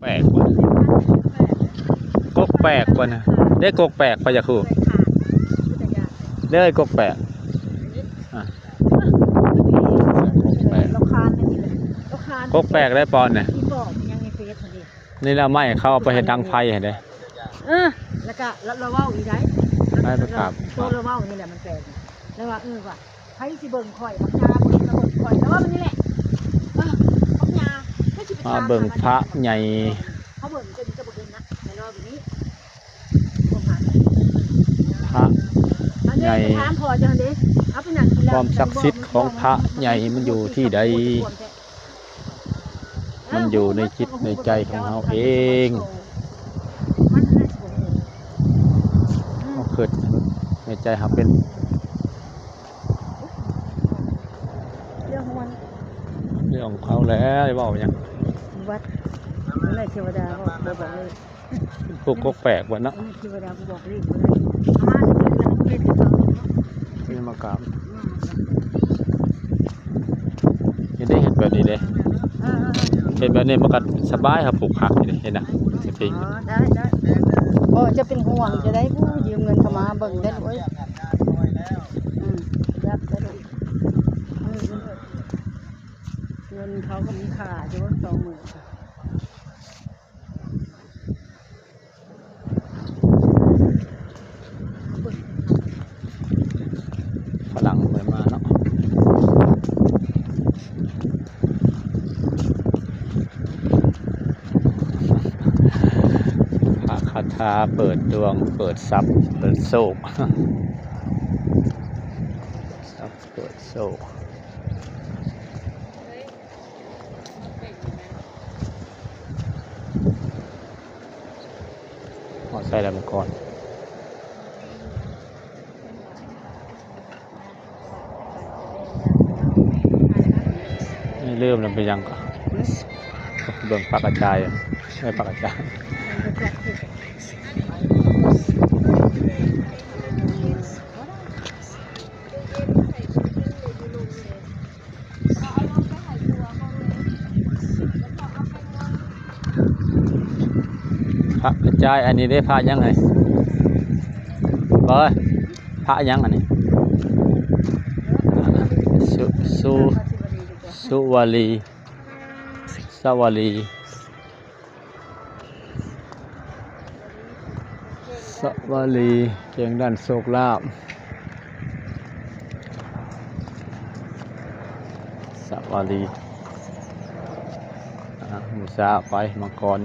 ແປກບໍ່ ກົກແປກບໍ່ນະ ເດ້ ກົກແປກ ຂ້ອຍຢາກຮູ້ ເດ້ ກົກແປກ ອ່າ ກົກແປກ ກົກແປກໄດ້ປອນນະ ນີ້ລະໄມ້ເຂົາເອົາໄປເຮັດດັງໄຟຫັ້ນເດ້ ເອີ ແລ້ວກະລາວ ລາວເວົ້າອີກໄດ໋ ໃຫ້ໄປກາບ ໂຕລາວເວົ້ານີ້ແຫຼະ ມັນແປກ ລາວວ່າ ເອີ ວ່າ ໃຜຊິເບິ່ງຂ້ອຍ ບັກຫຍ້າ ບໍ່ເຫັນມາເບິ່ງຂ້ອຍ ລາວວ່າແບບນີ້ແຫຼະ ເອີ ບັກຫຍ້າ ໃຜຊິໄປຖາມ ມາເບິ່ງພະໃຫຍ່ ເຂົາເບິ່ງຈົນຈະບໍ່ເຫັນນະ ແມ່ນວ່າແບບນີ້ ພະໃຫຍ່ ຄວາມສັກສິດຂອງພະໃຫຍ່ມັນຢູ່ທີ່ໃດ? ມັນຢູ່ໃນຈິດໃນໃຈຂອງເຮົາເອງ ເຮົາຄິດໃນໃຈເຮົາເປັນ ເລື່ອງຂອງເຂົາແຫຼະ ເວົ້າຫຍັງ ວັດ ໃນເທວະດາເວົ້າ ບໍ່ບອກເລີຍ ຜູ້ກົກແປກບໍ່ເນາະ ເທວະດາບໍ່ບອກເລີຍ ເອົາມາເຮັດໃຫ້ເຂົາ ເຮັດມາກາບ ເຮັດໄດ້ ເຮັດແບບນີ້ເດ້ ເອີ ເຮັດແບບນີ້ມັນກໍສະບາຍ ເຮົາປູກຜັກນີ້ເດ້ ເຫັນນະ ຈະເປັນ ອໍ ໄດ້ ໄດ້ ບໍ່ຈະເປັນຫ່ວງຈະໄດ້ ຜູ້ຢືມເງິນເຂົ້າມາເບິ່ງໄດ້ ໂອ້ຍ ອືມ ປະຢັດໄດ້ ເງິນເຂົາກໍມີຄ່າຢູ່ ສອງໝື່ນ ຝຣັ່ງບໍ່ໄດ້ມາເນາະ ພະຄາຖາເປີດດວງ ເປີດຊັບ ເປີດໂຊກ ຊັບ ເປີດໂຊກ. ຮອດໃສແລ້ວມັງກອນ ນີ້ລືມແລ້ວ ໄປຫຍັງກໍ ເບິ່ງພະກະຈາຍ ເອີ ພະກະຈາຍ. ພະກະຈາຍ ອັນນີ້ເດ້ ພະຫຍັງນີ້ ເບິ່ງ ພະຫຍັງອັນນີ້ ສຸ ສຸ ສຸວະລີ ສະວະລີ ສະວະລີ ເກັ່ງດ້ານໂຊກລາບ ສະວະລີ ອາ ບູຊາໄປ ມັງກອນ